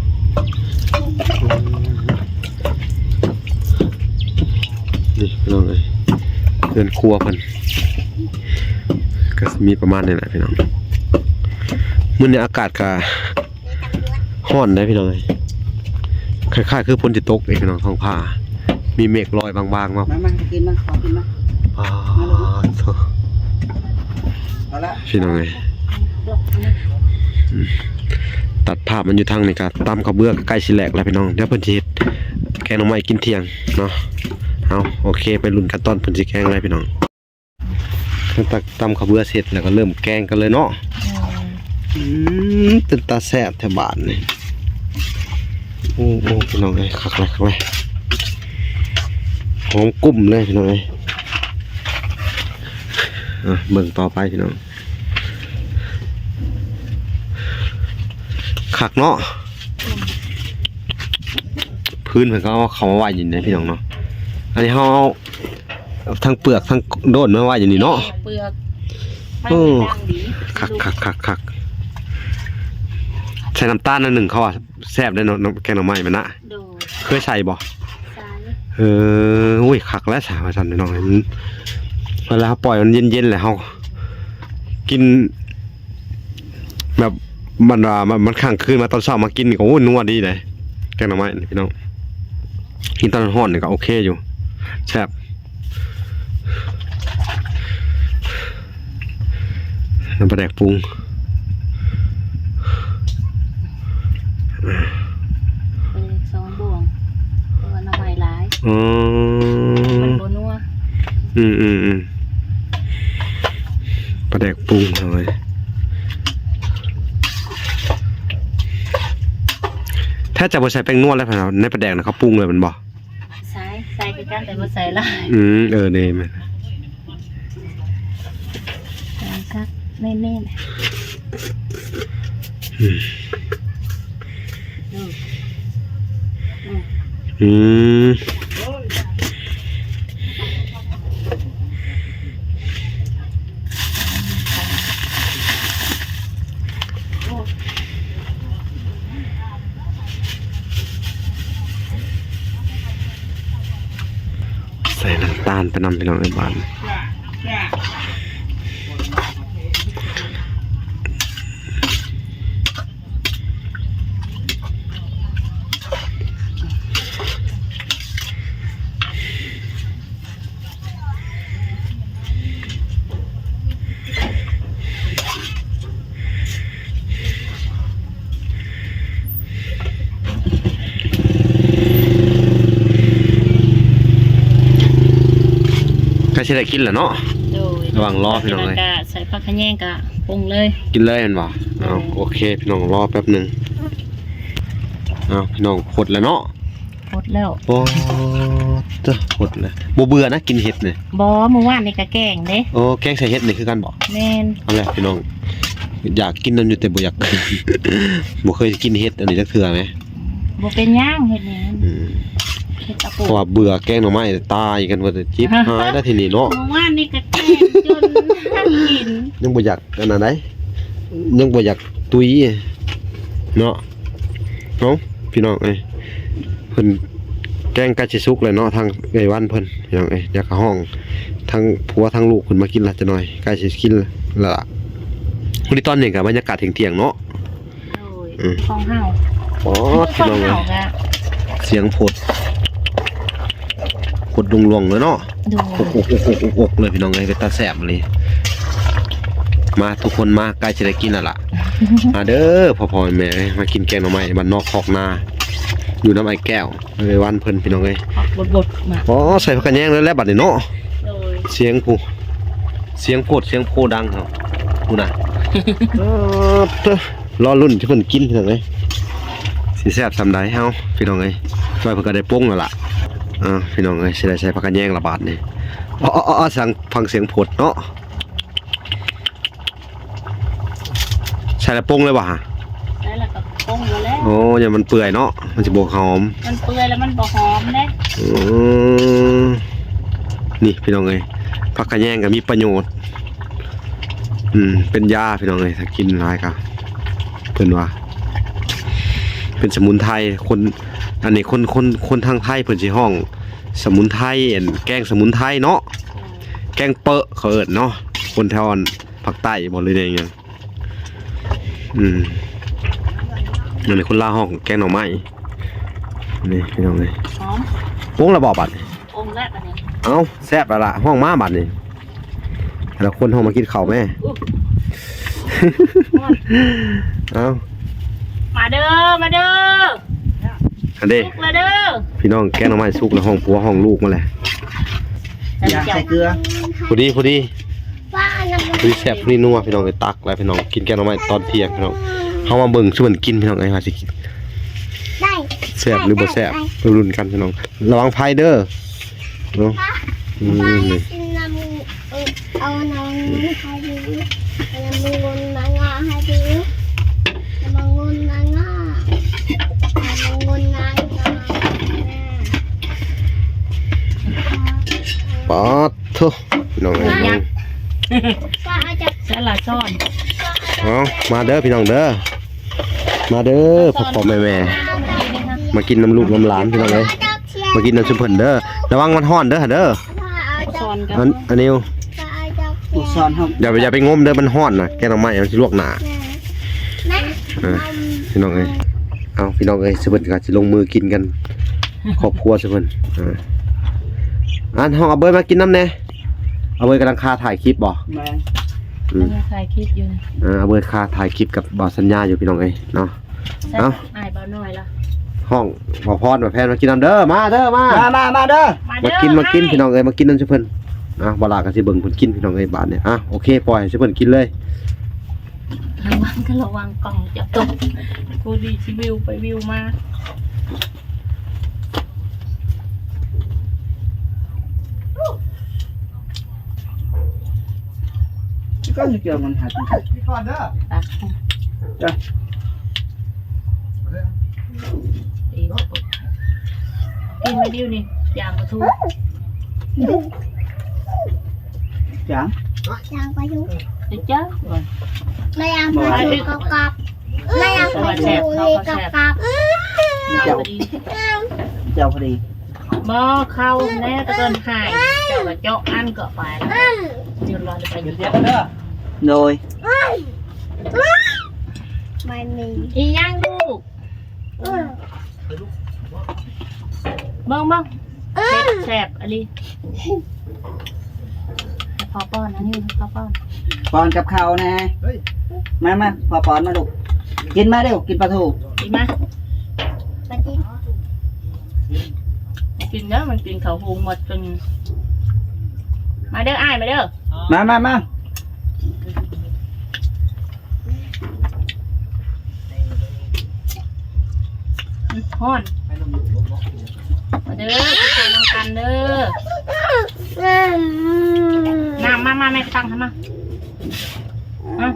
นี่พี่น้องเอ้ย เฮือนครัวเพิ่นก็สิมีประมาณนี้แหละพี่น้อง มื้อนี้อากาศก็ร้อนเด้พี่น้องเอ้ย คล้ายๆ คือฝนสิตกเด้พี่น้อง ท้องฟ้ามีเมฆลอยบางๆ มา มา มา กินมา ขอกินมา อ้าว โถ่ เอาละ พี่น้องเอ้ย อืม ตัดภาพมันอยู่ทางนี้ก็ตำข้าวเบือก็ใกล้สิแหลกแล้วพี่น้อง เดี๋ยวเพิ่นสิเฮ็ดแกงหน่อไม้กินเที่ยงเนาะ เอา โอเค ไปลุ้นกันตอนเพิ่นสิแกงเลยพี่น้อง ตักตำข้าวเบือเสร็จแล้วก็เริ่มแกงกันเลยเนาะ อืม เป็นตาแซ่บแท้บาดนี่ โอ้ โอ้ พี่น้องเอ้ย คักหลาย คักหลาย หอมกุ้มเลยพี่น้องเอ้ย อ่ะ เบิ่งต่อไปพี่น้อง คักเนาะ พื้นเพิ่นก็เอาเข้ามาไว้อยู่นี่พี่น้องเนาะ อันนี้เฮาเอาทั้งเปลือกทั้งโดนมาไว้อยู่นี่เนาะ เปลือก โอ้ คัก คัก คัก คัก ใส่น้ำตาลหน่อยหนึ่งเขาว่าแซ่บเด้เนาะ น้ำ แกงหน่อไม้มันนะ โดย เคยใส่บ่ ใส่ เออ อุ้ย คักแล้วสาว่าซั่นพี่น้อง มัน เวลาเฮาปล่อยมันเย็นๆ แล้วเฮากิน แบบ มันว่า มัน มันค้างคืนมาตอนเช้ามากินนี่ก็ โอ้ย นัวดีเลย แกงหน่อไม้นี่พี่น้อง กินตอนร้อนนี่ก็โอเคอยู่ แซ่บ น้ำปลาแดกปรุง เออ สองบ่วง เพราะว่าหน่อไม้หลาย อ๋อ มันบ่นัว อืม อืม อืม ปลาแดกปรุงเอาไว้ ถ้าจะบ่ใส่แป้งนัวแล้ว ในปลาแดกนะเขาปรุงเลยแม่นบ่ ใส่ ใส่คือกันแต่บ่ใส่หลาย อืม เออ นี่แม่น ใส่คักแน่นๆ อืม อืม อืม ใส่น้ำตาลไปนำพี่น้องเอ้ยบาดนี้ ใกล้สิได้กินแล้วเนาะ โดย ระหว่างรอพี่น้องเอ้ย ใส่ผักขะแยงกะปรุงเลย กินเลยแม่นบ่ เอา โอเค พี่น้องรอแป๊บหนึ่ง เอา พี่น้อง หดแล้วเนาะ หดแล้ว โอ้ เจ้า หดแล้ว บ่เบื่อนะกินเห็ดนี่ บ่ มื้อวานนี่ก็แกงเด้ โอ้ แกงใส่เห็ดนี่คือกันบ่ แม่น เอาแหละพี่น้อง อยากกินนำอยู่แต่บ่อยาก บ่เคยกินเห็ดอันนี้จักเทื่อแหม บ่เป็นหยังเห็ดนี่ อืม เห็ดตะปู เพราะว่าเบื่อแกงหน่อไม้ตายกันหมด จิบหายแล้วทีนี้เนาะ มื้อวานนี่ก็แกงจนกิน ยังบ่อยากอันนั้นใด ยังบ่อยากตุยเนาะ เอ้า พี่น้องเอ้ย เพิ่นแกงใกล้สิสุกแล้วเนาะ ทางเอื้อยวันเพิ่น พี่น้องเอ้ย เดี๋ยวก็ฮ้องทั้งผัวทั้งลูกเพิ่นมากินละจักหน่อย ใกล้สิกินแล้วล่ะ พอดีตอนนี้ก็บรรยากาศเที่ยงๆ เนาะ โดย อืม ของเฮา อ๋อ พี่น้องเอ้ย ของเฮาก็ เสียงโพด โพดลวงๆ เลยเนาะ โดย โอกๆๆๆๆ เลยพี่น้องเอ้ย เป็นตาแซ่บเลย มาทุกคนมา ใกล้สิได้กินแล้วล่ะ มาเด้อ พ่อๆ แม่ๆ มากินแกงหน่อไม้บ้านนอกคอกนา อยู่นำอ้ายแก้ว เอ้ย วันเพิ่นพี่น้องเอ้ย ผักบดๆ มา อ๋อ ใส่ผักกะแยงแล้ว แล้วบัดนี้เนาะ โดย เสียงผู้ เสียงโพด เสียงโพดังเฮา พู้นน่ะ เออ เด้อ รอลุ้นที่เพิ่นกินพี่น้องเอ้ย สิแซ่บส่ำใดเฮาพี่น้องเอ้ย จ้อยเพิ่นก็ได้ปรุงแล้วล่ะ อ่า พี่น้องเอ้ย สิได้ใส่ผักกะแยงละบาดนี้ อ๋อๆๆ ฟัง ฟังเสียงโพดเนาะ ใส่แล้วปรุงเลยบ่ฮะ ใส่แล้วก็ปรุงอยู่แล้ว โอ้ อย่ามันเปื่อยเนาะ มันสิบ่หอม มันเปื่อยแล้วมันบ่หอมเด้ อืม นี่พี่น้องเอ้ย ผักขะแยงก็มีประโยชน์ อืม เป็นยาพี่น้องเอ้ย ถ้ากินหลายก็ ເພິ່ນວ່າ ເປັນສະໝຸນໄພ ຄົນ ອັນນີ້ຄົນ ຄົນ ຄົນທາງໄທເພິ່ນຊິຮ້ອງສະໝຸນໄພ ອັນ ແກງສະໝຸນໄພເນາະ ແກງເປິເຂົາເອີ້ນເນາະ ຄົນແຖວອັນພາກໃຕ້ບໍ່ ຫຼືແນວຫຍັງ. ອືມ ອັນນີ້ຄົນລາວຮ້ອງແກງໜໍ່ໄມ້ ນີ້ພີ່ນ້ອງເອີຍ ຫອມ ປຸງແລ້ວບໍ່ບັດນີ້? ປຸງແລ້ວບັດນີ້ ເອົ້າ ແຊບແລ້ວລະ ຮ້ອງມາບັດນີ້ ແຕ່ລະຄົນຮ້ອງມາກິນເຂົ້າແມ້. ເອົ້າ ມາເດີ ມາເດີ ອັນເດ້ ສຸກແລ້ວເດີ ພີ່ນ້ອງ ແກງໜໍ່ໄມ້ສຸກແລ້ວ ຮ້ອງຜົວຮ້ອງລູກມາແລ້ວ ຍ່າງໃສ່ເກືອ ພໍດີ ພໍດີ ພໍດີແຊບ ພໍດີນົວ ພີ່ນ້ອງເອີຍ ຕັກແລ້ວພີ່ນ້ອງ ກິນແກງໜໍ່ໄມ້ຕອນທ່ຽງພີ່ນ້ອງ ເຮົາມາເບິ່ງຊຸມເພິ່ນກິນພີ່ນ້ອງເອີຍ ວ່າຊິກິນ ໄດ້ ແຊບຫຼືບໍ່ແຊບ ໄດ້ ໄດ້ ໄປລຸ້ນກັນພີ່ນ້ອງ ລະວັງໄຟເດີເນາະ. ອືມ ເອົານ້ຳ ເອົານ້ຳໃຫ້ດູ ເອົານ້ຳງົນມາງາໃຫ້ດູ ນ້ຳງົນມາງາ ນ້ຳງົນມາງາ ປາດໂທ້ ນ້ອງເອີຍ ສາລະຊອນ ເອົາ ມາເດີພີ່ນ້ອງເດີ ມາເດີພໍ່ໆແມ່ໆ ມາກິນນຳລູກນຳຫຼານພີ່ນ້ອງເອີຍ ມາກິນນຳຊຸມເພິ່ນເດີ ລະວັງມັນຮ້ອນເດີ ເດີ ສອນກັນ ອັນ ອັນນິວ ສອນເຮົາ ຢ່າໄປ ຢ່າໄປງົມເດີ ມັນຮ້ອນນະ ແກງໜໍ່ໄມ້ມັນຊິລວກໜ້າ ເອີ ພີ່ນ້ອງເອີຍ ເອົາ ພີ່ນ້ອງເອີຍ ຊຸມເພິ່ນກໍຊິລົງມືກິນກັນ ຄອບຄົວຊຸມເພິ່ນ ເອີ ອັນ ເຮົາເອົາເບີຍມາກິນນຳແດ່ ເອົາເບີຍກຳລັງຄາຖ່າຍຄລິບບໍ່? ແມ່ນ ອືມ ກຳລັງຖ່າຍຄລິບຢູ່ ເອີ ເອົາເບີຍຄາຖ່າຍຄລິບກັບບ່າວສັນຍາຢູ່ ພີ່ນ້ອງເອີຍເນາະ. ເອົ້າ ອ້າຍບ່າວນ້ອຍລະ ຮ້ອງບ່າວພອນ ບ່າວແພນມາກິນນຳເດີ ມາເດີ ມາ ມາ ມາ ມາເດີ ມາເດີ ມາກິນ ມາກິນ ອ້າຍ ພີ່ນ້ອງເອີຍ ມາກິນນຳຊຸມເພິ່ນ ອ່ະ ບໍ່ຫຼາກໍຊິເບິ່ງເພິ່ນກິນ ພີ່ນ້ອງເອີຍ ບາດນີ້ ອ່ະ ໂອເຄ ປ່ອຍໃຫ້ຊຸມເພິ່ນກິນເລີຍ ລະວັງ ລະວັງກ້ອງຈະຕົກ ຜູ້ດີຊິວິວໄປວິວມາ. ກໍມີເຈົ້າມັນຫາກິນ ກິນກ່ອນເດີ ຕັກ ຈ້ະ ກິນມາດິວນີ້ ຢ່າງປາທູ ຢ່າງ ຢ່າງປາທູ ເຈົ້າ ມາຢ່າງປາທູກັບ ມາຢ່າງປາທູກັບ ເຈົ້າ ເຈົ້າພໍດີ ບໍ່ເຂົ້າແນ່ ຕະເກີນຫາຍ ເຈົ້າກໍເຈາະອັນກໍໄປ ເດືອດຮ້ອນໄປຢູ່ ໂດຍ ບໍ່ມີອີຫຍັງລູກ ເບິ່ງ ເບິ່ງ ເຜັດແຊບອີ່ຫຼີ ໃຫ້ພໍ່ປ້ອນ ອັນນີ້ໃຫ້ພໍ່ປ້ອນ ປ້ອນກັບເຂົ້າແນ່ ມາ ມາ ພໍ່ປ້ອນມາລູກ ກິນມາເດວ ກິນປາທູ ກິນມາ ມາກິນ ກິນເດີ ມັນກິນເຂົ້າຫຸງໝົດຈົນ ມາເດີອ້າຍ ມາເດີ ມາ ມາ ມາ ຮ້ອນ ມາເດີ ກິນເຂົ້ານຳກັນເດີ ນ້ຳ ມາ ມາ ແມ່ຕັກໃຫ້ມາ ອືມ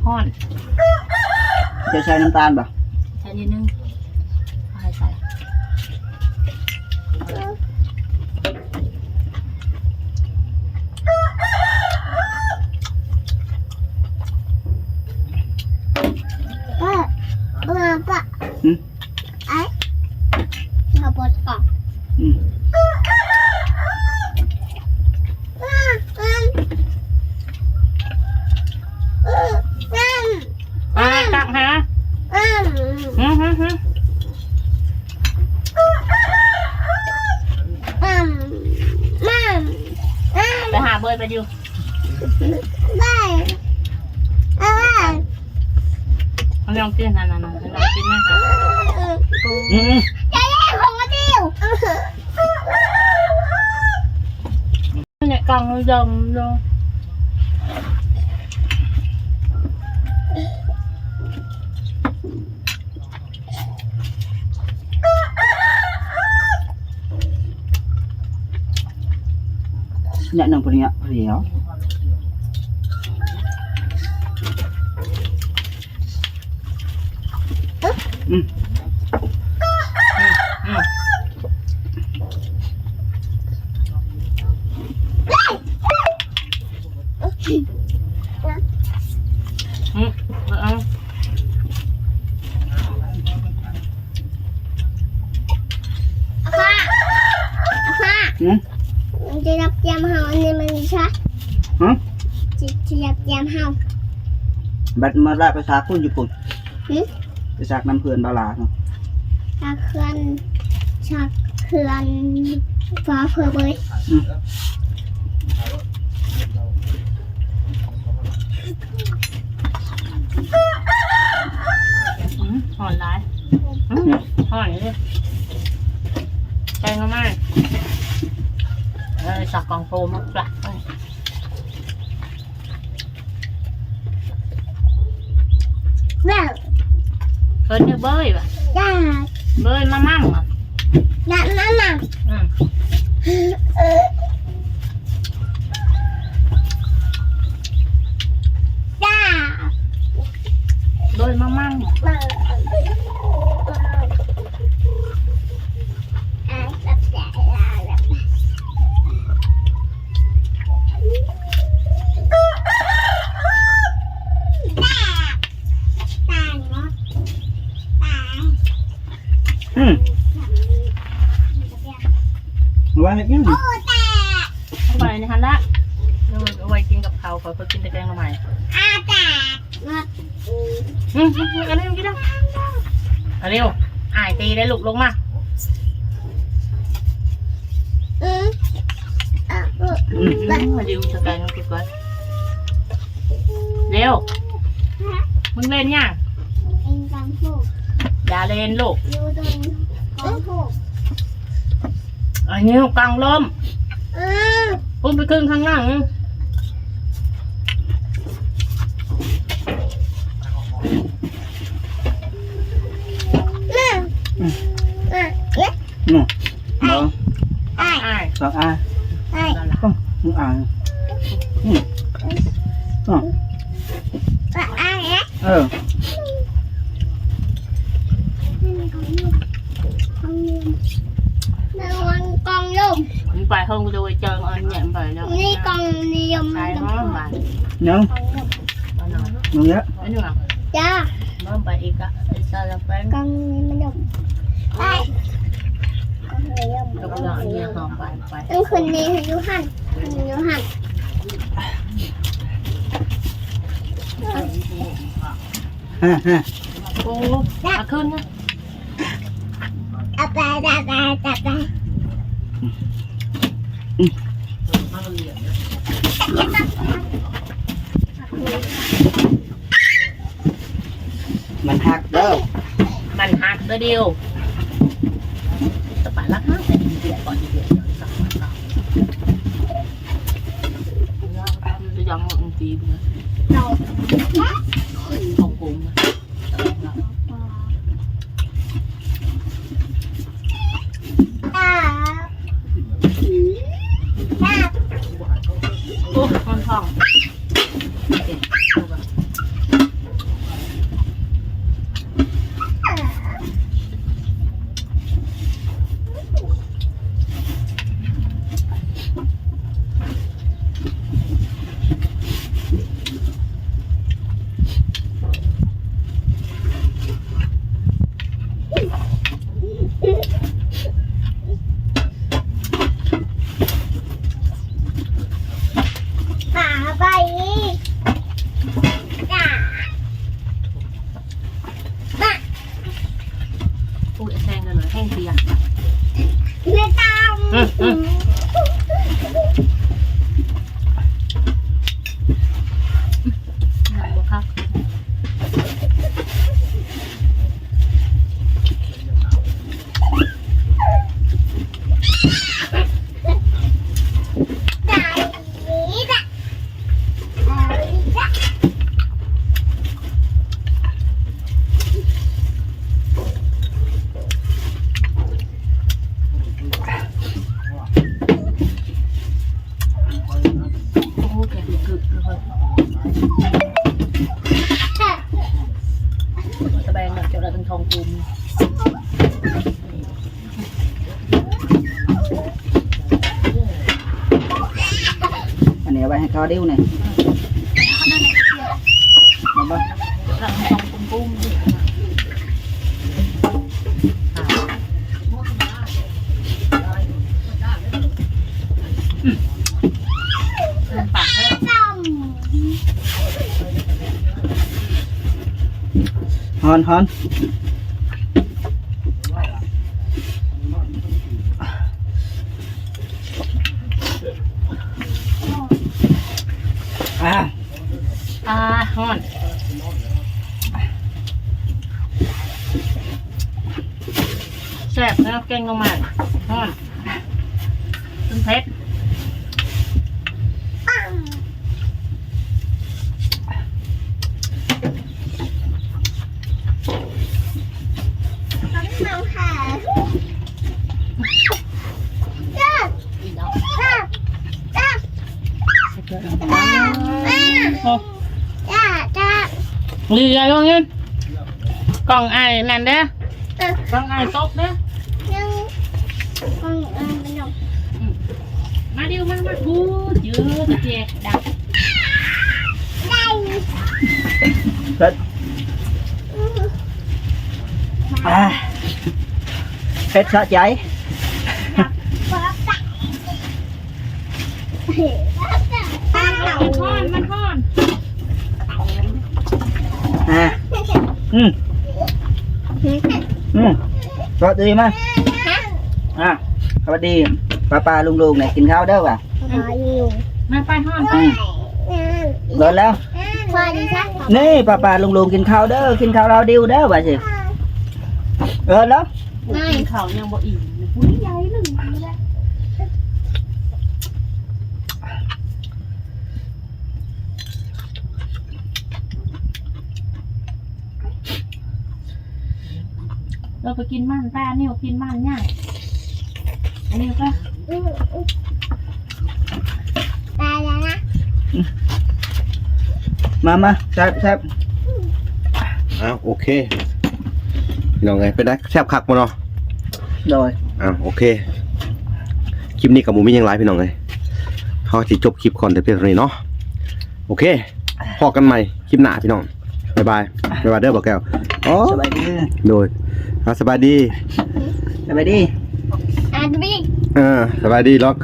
ຮ້ອນ ຈະໃສ່ນ້ຳຕານບໍ່? ໃສ່ນິດໜຶ່ງ ໃຫ້ໃສ່ ປະ ປະ ປະ ຫືມ? ອ້າຍ ເຂົ້າປອດກ່ອນ ອືມ ອ້າຍ ຕັກຫາ ອືມ ຫື ຫື ຫື ໄປຫາເບີຍໄປຢູ່ ໄປ ເອົາໄປ ເອົາລອງກິນ ນັ້ນໆໆ ລອງກິນນະ ອືມ ຢ່າແຍ່ງຂອງມາຕິວ ແນະ ກອງດອງ ແນະ ໜຶ່ງ ພໍດີ ພໍດີເນາະ ອືມ ອືມ ອືມ ອືມ. ເຮົາອັນນີ້ມັນຊັກ ຮະ? ຊິ ຊິຢາກຕຽມເຮົາ ບັດມາລາໄປຊັກພຸ້ນຢູ່ພຸ້ນ ຫຶ? ໄປຊັກນຳເພື່ອນບາລາເນາະ ຊັກເພື່ອນ ຊັກເພື່ອນ ຟ້າເພີເບີຍ ອືມ. ອືມ ຮ້ອນຫຼາຍ ອືມ ຮ້ອນເດ້ ແກງໜໍ່ໄມ້ ເອີ ສັກກອງໂພມາກະ ແລ້ວ ເອີ້ນເບີຍວ່າ ເບີຍມາມັ້ງ ມາ ມາມັ້ງ ອືມ ເອີ ເບີຍມາມັ້ງ ອືມ ວ່າເຮັດຫຍັງ ເອົາໄປໃນຫັ້ນລະ ເອົາໄວ້ກິນກັບເຂົ້າ ຂ້ອຍ ຂ້ອຍກິນແຕ່ແກງໜໍ່ໄມ້ ອືມ ອານິວກິນນະ ອານິວ ອ້າຍຕີໄດ້ລູກ ລົງມາ ອືມ ອືມ ອານິວ ສະແກນ ເກັບໄວ້ ເລວ ມຶງເລ່ນຫຍັງ ເປັນກາງໂພດ ຢ່າເລ່ນລູກ ຢູ່ຕົນກາງໂພດ ອານິວ ກາງລົມ ອືມ ພຸ້ນໄປຄຶ່ງຂ້າງຫຼັງ ອືມ ອືມ ເນາະ ອ້າຍ ອ້າຍ ອ້າຍ ອ້າຍ ອ້າຍ ອ້າຍ ອືມ ອ້າຍ ເອີ ລະວັງກອງລົມ ມັນໄປຫ້ອງໂດຍເຈີອັນແຍະໄປແລ້ວ ນີ້ກອງນິຍົມ ໃສ່ຫ້ອງບາດ ຍັງ ກອງລົມ ຍັງເຍອະ ອັນນີ້ຫວາ ຈ້າ ເບິ່ງໄປອີກກະ ໃສ່ລະແປ້ງ ກອງນີ້ມັນດົມ ໄປ ກອງນີ້ມັນດົມ ຕ້ອງຂຶ້ນນີ້ໃຫ້ຢູ່ຫັ້ນ ຂຶ້ນຢູ່ຫັ້ນ ຮະ ຮະ ໂອ້ ອາ ຂຶ້ນນະ ເອົາໄປ ເອົາໄປ ເອົາໄປ ອືມ ມັນຫັກເດີ ມັນຫັກເດີດິວ ສະປາລັກຫັ້ນ ແຕ່ເດຍກ່ອນ ເດຍກ່ອນ ມັນຈະຍັງມັນຕີເດີ ຂອງກົງນະ. ໂອ້ຍ ມັນທ້ອງ. ໂອ້ຍ ແຊງກັນເລີຍ ແຫ້ງເສຍ ແມ່ຕາມ ອືມ ອືມ ຍັງບໍ່ຄັກ. ໂອ້ ແກະຄື ຄື ຄື ຕະແບງເນາະ ເຈົ້າໄດ້ເປັນທອງກຸມ. ອັນນີ້ເອົາໄວ້ໃຫ້ເຂົາດິວນີ້ ແມ່ນບໍ່? ອືມ. ຮ້ອນ ຮ້ອນ ອ່າ ອ່າ ຮ້ອນ ແຊບເນາະ ແກງໜໍ່ໄມ້ ຮ້ອນ ເປັນເຜັດ. ລີຢາລົງເງິນ ກ້ອງອ້າຍນັ້ນເດີ້ ກ້ອງອ້າຍຕົກເດີ້ ກ້ອງອ້າຍມັນຕົກ. ອືມ ມາດິວ ມາ ມາ ອູ້ ເຈີແຈກດັງ ເຜັດ ອ່າ ເຜັດສະໃຈ. ມັນຮ້ອນ ມັນຮ້ອນ ອ່າ ອືມ ອືມ ສະຫວັດດີມາ ອ່າ ສະຫວັດດີ ປ້າໆລຸງໆ ນີ້ ກິນເຂົ້າເດີ້ວ່າ ມາ ໄປ ຮ້ອນ ອືມ ເບີດແລ້ວ ນີ້ ປ້າໆລຸງໆ ກິນເຂົ້າເດີ້ ກິນເຂົ້າລາວດິວເດີ້ວ່າຊິ ເອີ ແລ້ວ ນາຍ ເຂົາຍັງບໍ່ອີ່ມ ຜູ້ໃຫຍ່ໜຶ່ງ ເຮົາໄປກິນມັນ ໄປ ອັນນີ້ກິນມັນຫຍັງ ອັນນີ້ກໍ ໄປແລ້ວນະ ມາ ມາ ແຊບ ແຊບ ອ້າວ ໂອເຄ ພີ່ນ້ອງເອີຍ ເປັນໃດ ແຊບຄັກບໍ່ເນາະ? ໂດຍ ອ້າວ ໂອເຄ ຄລິບນີ້ກໍບໍ່ມີຫຍັງຫຼາຍ ພີ່ນ້ອງເອີຍ ເຮົາຊິຈົບຄລິບກ່ອນແຕ່ພຽງເທົ່ານີ້ເນາະ ໂອເຄ ພໍ້ກັນໃໝ່ຄລິບໜ້າ ພີ່ນ້ອງ ບາຍບາຍ ບາຍບາຍເດີ້ ບ່າວແກ້ວ ອໍ ສະບາຍດີ ໂດຍ ອ່າ ສະບາຍດີ ສະບາຍດີ ອ່າ ເອີ ສະບາຍດີ ລັອກ